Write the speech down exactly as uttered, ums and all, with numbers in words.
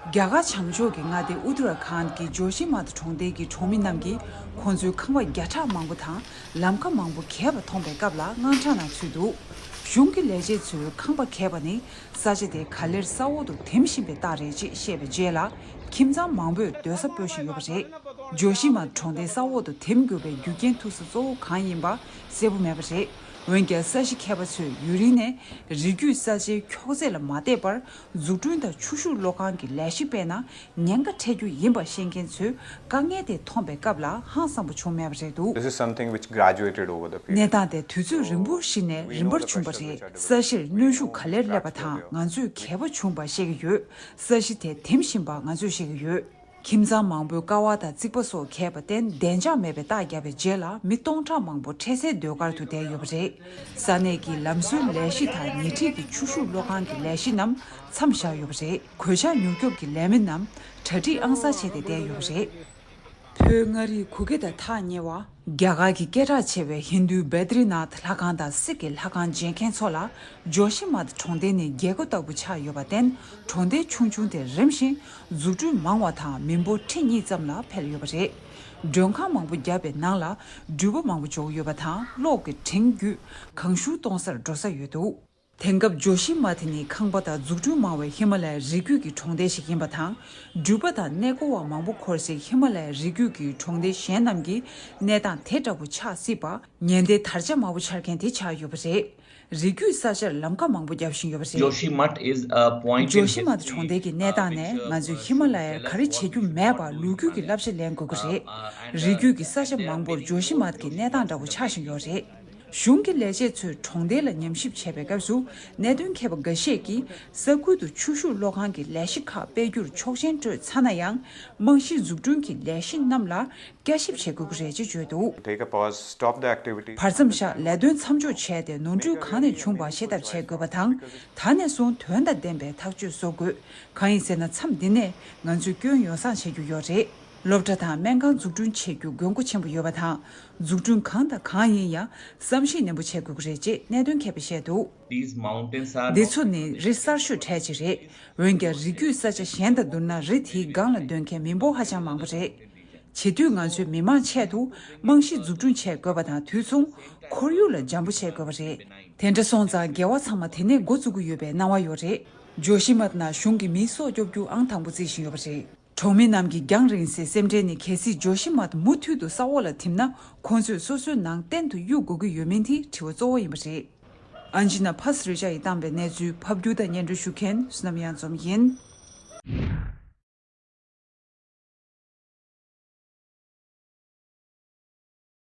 རྒྱ་གར་བྱང་ཕྱོགས་ཀྱི་མངའ་སྡེ་ཨུ་ཏུ་ར་ཁཱན་གྱི་ཇོ་ཤི་མཐ་གྲོང་རྡལ་གྱི་གྲོང་མི་རྣམས་ཀྱིས་ཁོང་ཚོའི་ཁང་པ་བརྒྱ་ཕྲག་མང་པོ་དང་ལམ་ཁ་མང་པོ་གས་པ་མཐོང་པའི་སྐབས་ལ་དངངས་སྐྲག་ནང་ཚུད་འདུག་གཞུང་གི་ལས་བྱེད་ཚོས་ཁང་པ་གས་པ་ནི་ས་ཆ་དེ་ག་ལེར་ས་འོག་ཏུ་འཐིམ་བཞིན་པའི་རྟགས་རེད་ཅེས་བཤད་པའི་རྗེས་ལ། ཁྱིམ་ཚང་མང་པོས་སྡོད་ས་སྤོ་བཞིན་ཡོད་པ་རེད། ཇོ་ཤི་མཐ་གྲོང་རྡལ་ས་འོག་ཏུ་འཐིམ་དགོས་པའི་རྒྱུ་རྐྱེན་ཐུག་ས་གཙོ་བོ་གང་ཡིན་པ་གསལ་པོ་མེད་པ་རེད། འོན་ཀྱང་ས་གཞི་མཁས་པ་ཚོས་ཡུན་རིང་ནས་རི་རྒྱུད་ས་ཆའི་འཁྱོག་ཚད་ལ་མ་བལྟས་པར་འཛུགས་སྐྲུན་དང་ཆུ་ཤུགས་གློག་ཁང་གི་ལས་གཞི་སྤེལ་ན་ཉེན་ཁ་འཕྲད་རྒྱུ་ཡིན་པ་ཤེས་མཁན་ཚོས་དཀའ་ངལ་དེ་མཐོང་པའི་སྐབས་ལ་ཧང་སངས་པ་བྱུང་མེད་པ་རེད་འདུག This is something which graduated over the period. གནས་སྟངས་དེ་དུས་ཚོད་རིང་པོ་ཞིག་ནས་རིམ་པར་བྱུང་བ་རེད། ས་གཞིར་གནོན་ཤུགས་ག་ལེར་སླེབས་པ་དང་ང་ཚོས་གས་པ་བྱུང་བ་ཤེས་ཀྱི་ཡོད། ས་གཞི་དེ་འཐིམ་བཞིན་པ་ང་ཚོས་ཤེས་ཀྱི་ཡོད། ཁྱིམ་ཚང་མང་པོས་ཀ་བ་དང་རྩིག་པ་སོགས་གས་པར་བརྟེན་བདེ་འཇགས་མེད་པའི་རྟགས་བརྒྱབ་པའི་རྗེས་ལ་མི་སྟོང་ཕྲག་མང་པོ་འཕྲལ་སེལ་ཟློས་གར་དུ་བསྡད་ཡོད་པ་རེད། ས་གནས་ཀྱི་ལམ་བཟོའི་ལས་གཞི་དང་ཉེ་འཁྲིས་ཀྱི་ཆུ་ཤུགས་གློག་ཁང་གི་ལས་གཞི་རྣམས་མཚམས་བཞག་ཡོད་པ་རེད། གོད་ཆག་མྱུར་སྐྱོབ་ཀྱི་ལས་མི་རྣམས་གྲ་སྒྲིག་ཨང་གསར་བྱས་ཏེ་བསྡད་ཡོད་པ་རེད། བོད་མངའ་རིས་གུ་གེ་དང་ཐག་ཉེ་བ། རྒྱ་གར་གྱི་སྐད་གྲགས་ཆེ་བའི་ཧིན་རྡུའི་བེ་ཏྲི་ནཱཐ་ལྷ་ཁང་དང་སིག་གི་ལྷ་ཁང་མཇལ་མཁན་ཚོ་ལ་ཇོ་ཤི་མཐ་གྲོང་རྡལ་ནི་རྒྱལ་སྒོ་ལྟ་བུ་ཆགས་ཡོད་པར་བརྟེན། གྲོང་རྡལ་ཆུང་ཆུང་དེར་རིམ་བཞིན་འཛུགས་སྐྲུན་མང་བ་དང་མི་འབོར་ཁྲི་གཉིས་ཙམ་ལ་འཕེལ་ཡོད་པ་རེད། མགྲོན་ཁང་མང་པོ་བརྒྱབ་པའི་ནང་ལ་འགྲུལ་པ་མང་པོ་འབྱོར་ཡོད་པ་དང་གློག་གི་འཕྲེང་བརྒྱུད་གང་བྱུང་གཏོང་སར་འགྲོ་ས་ཡོད་འདུག་དེང་སྐབས་ཇོ་ཤི་མཐ་ནི་ཁང་པ་དང་འཛུགས་སྐྲུན་མང་བའི་ཧི་མ་ལ་ཡའི་རི་རྒྱུད་ཀྱི་གྲོང་རྡལ་ཞིག་ཡིན་པ་དང་། འགྲུལ་པ་དང་གནས་སྐོར་བ་མང་པོ་འཁོར་སའི་ཧི་མ་ལ་ཡའི་རི་རྒྱུད་ཀྱི་གྲོང་རྡལ་གཞན་རྣམས་ཀྱི་གནས་སྟངས་དེ་འདྲ་བོ་ཆགས་སྲིད་པ། ཉེན་བརྡའི་དར་ཆ་དམར་པོ་འཕྱར་མཁན་དེ་ཆགས་ཡོད་པ་རེད། རི་རྒྱུད་ས་ཆར་ལམ་ཁ་མང་པོ་བརྒྱབ་བཞིན་ཡོད་པ་རེད། Joshimath is a point in ཇོ་ཤི་མཐ་གྲོང་རྡལ་གྱི་གནས་སྟངས་ནས་ང་ཚོས་ཧི་མ་ལ་ཡར་ག་རེ་བྱེད་རྒྱུ་མེད་པར་ལོ་རྒྱུས་ཀྱི་བསླབ་བྱ་ལེན་དགོས་ཀྱི་རེད། རི་རྒྱུད་ཀྱི་ས་ཆ་མང་པོར་ཇོ་ཤི་མཐ་གི་གནས་སྟངས་འདྲ་བོ་ཆགས་བཞིན་ཡོད་རེད། གཞུང་གི་ལས་བྱེད་ཚོས་གྲོང་རྡལ་ལ་ཉམས་ཞིབ་བྱས་པའི་སྐབས་སུ་གནད་དོན་མཁས་པ་འགའ་ཤས་ཀྱིས་ས་ཁུལ་དུ་ཆུ་ཤུགས་གློག་ཁང་གི་ལས་གཞི་ཁག་སྤེལ་རྒྱུར་ཆོག་མཆན་སྤྲོད་ཚར་ན་ཡང་རྨང་གཞིའི་འཛུགས་སྐྲུན་གྱི་ལས་གཞི་རྣམས་ལ་བསྐྱར་ཞིབ་བྱེད་དགོས་ཀྱི་རེད་ཅེས་བརྗོད་འདུག Take a pause, stop the activity. བར་མཚམས་བཞག་ལས་དོན་མཚམས་འཇོག་བྱས་ཏེ་ནོར་འཁྲུལ་གང་ནས་བྱུང་བ་ཤེས་ཐབས་བྱེད་དགོས་པ་དང་། ད་ནས་བཟུང་དོན་དང་ལྡན་པའི་ཐག་གཅོད་བཟོ་དགོས། གང་ཡིན་ཟེར་ན་མཚམས་འདི་ནས་ང་ཚོས་སྐྱོན་ཡོ་བསྲང་བྱེད་རྒྱུ་ཡོད་རེད། སློབ་གྲྭ་དང་སྨན་ཁང་འཛུགས་སྐྲུན་བྱེད་རྒྱུ་དགོས་མཁོ་ཆེན་པོ་ཡོད་པ་དང་། འཛུགས་སྐྲུན་གང་དང་གང་ཡིན་ཡང་བསམ་གཞིག་ནན་པོ་བྱེད་དགོས་ཀྱི་རེད་ཅེས་གནད་དོན་མཁས་པས་བཤད་འདུག These mountains are འདི་ཚོ་ནི་རི་གསར་ཤོས་གྲས་ཅིག་རེད། འོན་ཀྱང་རི་རྒྱུད་ས་ཆ་གཞན་དང་བསྡུར་ན་རི་དེའི་སྒང་ལ་སྡོད་མཁན་མི་འབོར་ཧ་ཅང་མང་པོ་རེད། བྱེད་དུས་ང་ཚོས་མི་མང་ཆེད་དུ་རྨང་གཞི་འཛུགས་སྐྲུན་བྱེད་དགོས་པ་དང་དུས་མཚུངས་ཁོར་ཡུག་ལ་འཇམ་པོ་བྱེད་དགོས་པ་རེད། དེ་འདྲ་སོང་ཙང་རྒྱལ་བ་ཚང་མ་དེ་ནས་འགོ་བཙུགས་ཀྱི་ཡོད་པའི་སྣང་བ་ཡོད་རེད། ཇོ་ཤི་མཐ་ནང་གཞུང་གིས་མིའི་སྲོག་སྐྱོབ་རྒྱུ་ཨང་དང་པོ་བརྩི་བཞིན་ཡོད་པ་རེད། གྲོང་མི་རྣམས་ཀྱི་རྒྱང་རིང་སའི་སེམས་ཁྲལ་ནི་གལ་སྲིད་ཇོ་ཤི་མཐ་མུ་མཐུད་དུ་ས་འོག་ལ་ཐིམ་ན་ཁོང་ཚོས་སོ་སོའི་ནང་གཏན་དུ་གཡུག་དགོས་ཀྱི་ཡོད་མིན་དེ་དྲི་བ་གཙོ་བོ་ཡིན་པ་རེད། ཨན་ཇི་ན་ཕ་སི་རི་ཅ་ཡིས་བཏང་བའི་གནས་ཚུལ་ཕབ་སྒྱུར་དང་སྙན་སྒྲོན་ཞུ་མཁན་བསོད་ནམས་གཡང་འཛོམས་ཡིན།